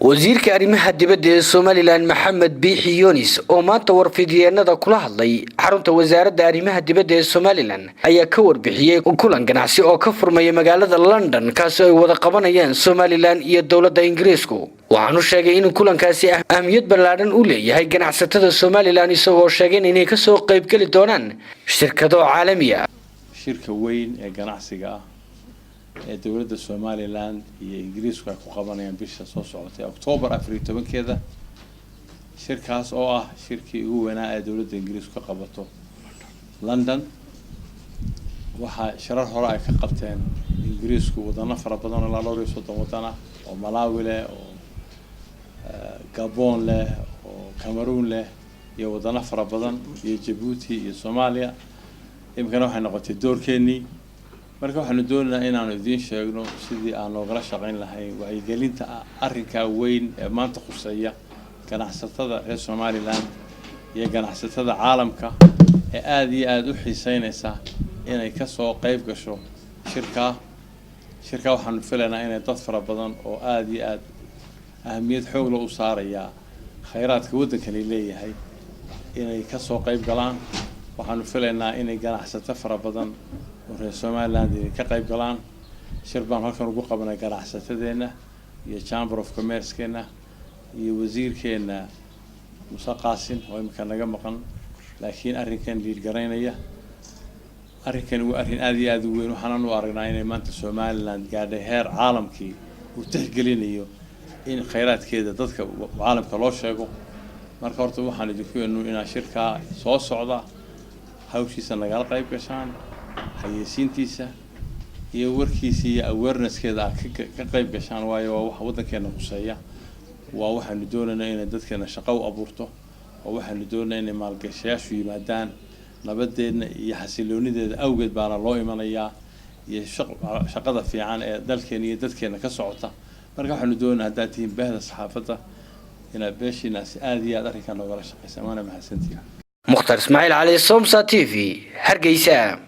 Wasiirka arrimaha dibadda ee Somaliland, Maxamed Biixi Yunis, oo maanta warfidyeennada kula hadlay xarunta wasaaradda arrimaha dibadda ee Somaliland, ayaa ka warbixiyey kulan ganacsi oo ka furmaya magaalada London, kaasi ay wada qabanayaan Somaliland iyo dowladda Ingiriisku. Waxaanu sheegay inuu kulankaasi ahmiyad ballaadhan u leeyahay ganacsatada Somaliland, isagoo sheegeen inay kasoo qaybgeli doonaan shirkado caalami ah. Shirka weyn ee ganacsiga ah ee dowladda Somaliland iyo Ingiriisku ay ku qabanayaan bisha soo socotay, Octoobar 14-keeda, shirkaas oo ah shirkii ugu weynaa ee dowladda Ingiriisku ka qabato London. Waxaa shirar hore ay ka qabteen Ingiriisku wadano fara badan oo ilaa 35 waddan ah, oo Malawi leh, oo Gabon leh, oo Cameroon leh, iyo wadano fara badan, iyo Jabuuti iyo Soomaaliya. Iminkana waxay noqotay doorkeenii. Marka waxaanu doonaynaa inaanu idiin sheegno sidii aan noogala shaqayn lahayn wacyigelinta arrinkaa weyn ee maanta khuseeya ganacsatada reer Somaliland iyo ganacsatada caalamka ee aada iyo aada u xiiseynaysa inay kasoo qeyb gasho shirkaa. Shirkaa waxaanu filaynaa inay dad fara badan oo aada iyo aada ahamiyad xoogla u saarayaa khayraadka waddankani leeyahay inay kasoo qeyb galaan. Waxaanu filaynaa inay ganacsato fara badan oo reer Somaliland inay ka qayb galaan. Shir baan halkan ugu qabanay ganacsatadeenna iyo Chamber of Commerce-keena iyo wasiirkeena Muuse Qaasin, oo imika naga maqan laakiin arrinkan lead garaynaya. Arrinkani waa arrin aada iyo aada u weyn. Waxaanan u aragnaa inay maanta Somaliland gaadhay heer caalamkii uu tixgelinayo in khayraadkeeda dadka caalamka loo sheego. Marka horta waxaan idinku yeenu inaa shirkaa soo socda hawshiisa nagala qayb gashaan, xayeysiintiisa iyo warkiisa iyo awarenesskeeda aad ka qayb gashaan, waayo waa waxa waddankeena khuseeya, waa waxaanu doonaynaa inay dadkeena shaqo u abuurto, waa waxaanu doonaynaa inay maalgashayaashu yimaadaan. Nabadeenna iyo xasiloonideeda awgeed baana loo imanayaa, iyo shaqada fiican ee dalkeena iyo dadkeena ka socota. Marka waxaanu doonaynaa, haddaad tihiin bahda saxaafadda, inaad beeshiinaasi aada iyo aad arrinkan noogala shaqeysa. Waana mahadsantihin. Mukhtar Ismaaciil Cali, Somsa TV, Hargeysa.